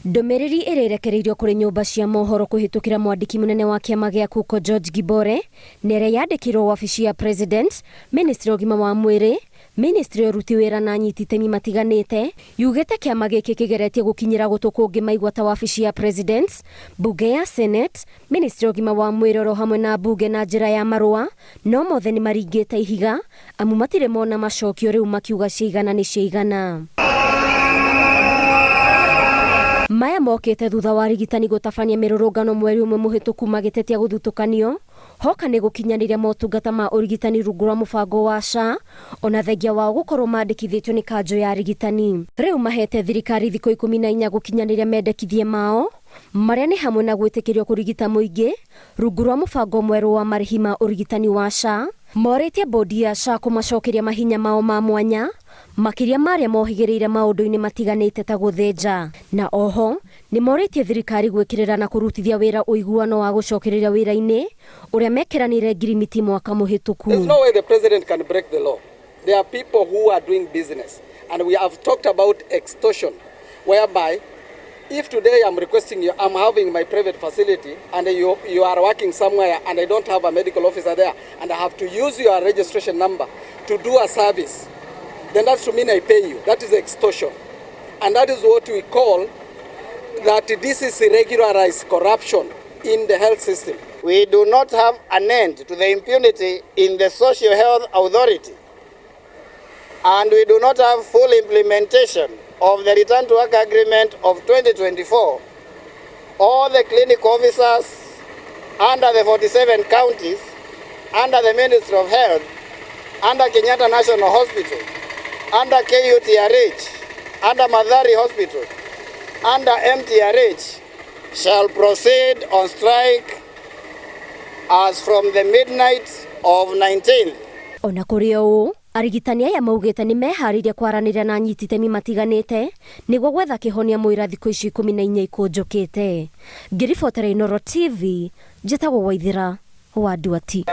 Ndũmĩrĩri ĩrĩa ĩrekereirio kũrĩ nyũmba cia mohoro kũhĩtũkĩra mwandĩki mũnene wa kĩama gĩa KUCO George Gibore na ĩrĩa yandĩkĩirwo wabici ya President, Ministry ya ũgima wa mwĩrĩ, Ministry ya ũruti wĩra na anyiti itemi matiganĩte, yugĩte kĩama gĩkĩ kĩgeretie gũkinyĩra gũtũ kũngĩ maigua ta wabici ya President, mbunge ya Senate, Ministry ya ũgima wa mwĩrĩ oro hamwe na mbunge na njĩra ya marũa, no mothe nĩ maringĩte ihiga amu matirĩ mona macokio rĩu makiuga ciaigana nĩ ciaigana. Maya mokĩte thutha wa arigitani gũtabania mĩrũrũngano mweri ũmwe mũhĩtũku magĩtetia gũthutũkanio hoka nĩ gũkinyanĩria motungata ma ũrigitani rungu rwa mũbango wa SHA ona thengia wao gũkorwo mandĩkithĩtio nĩ kanjũ ya arigitani. Rĩu mahete thirikari thikũ 14 gũkinyanĩria mendekithie mao marĩa nĩ hamwe na gwĩtĩkĩrio kũrigita mũingĩ rungu rwa mũbango mwerũ wa marĩhi ma ũrigitani wa SHA. Morĩtie bodi ya SHA kũmacokeria mahinya mao ma mwanya makĩria marĩa mohĩgĩrĩire maũndũ-inĩ matiganĩte ta gũthĩnja. Na oho nĩ morĩtie thirikari gwĩkĩrĩra na kũrutithia wĩra ũiguano wa gũcokereria wĩra-inĩ ũrĩa mekĩranĩire ngirimiti mwaka mũhĩtũku. There's no way the president can break the law. There are people who are doing business and we have talked about extortion whereby if today I'm requesting you, I'm having my private facility and you are working somewhere and I don't have a medical officer there and I have to use your registration number to do a service, then that's to mean I pay you. That is extortion. And that is what we call that this is regularized corruption in the health system. We do not have an end to the impunity in the Social Health Authority, and we do not have full implementation of the Return to Work Agreement of 2024. All the clinic officers under the 47 counties, under the Ministry of Health, under Kenyatta National Hospital, under KUTRH, under Mathari Hospital, under MTRH, shall proceed on strike as from the midnight of 19th. Ona kũrĩ ũũ, arigitani aya maugĩte nĩ meharĩirie kwaranĩria na anyiti itemi matiganĩte nĩguo gwetha kĩhonia mũira thikũ ici 14 ikũnjũkĩte. Ngĩribotera Inooro TV, njĩtagwo Waithĩra wa Nduati.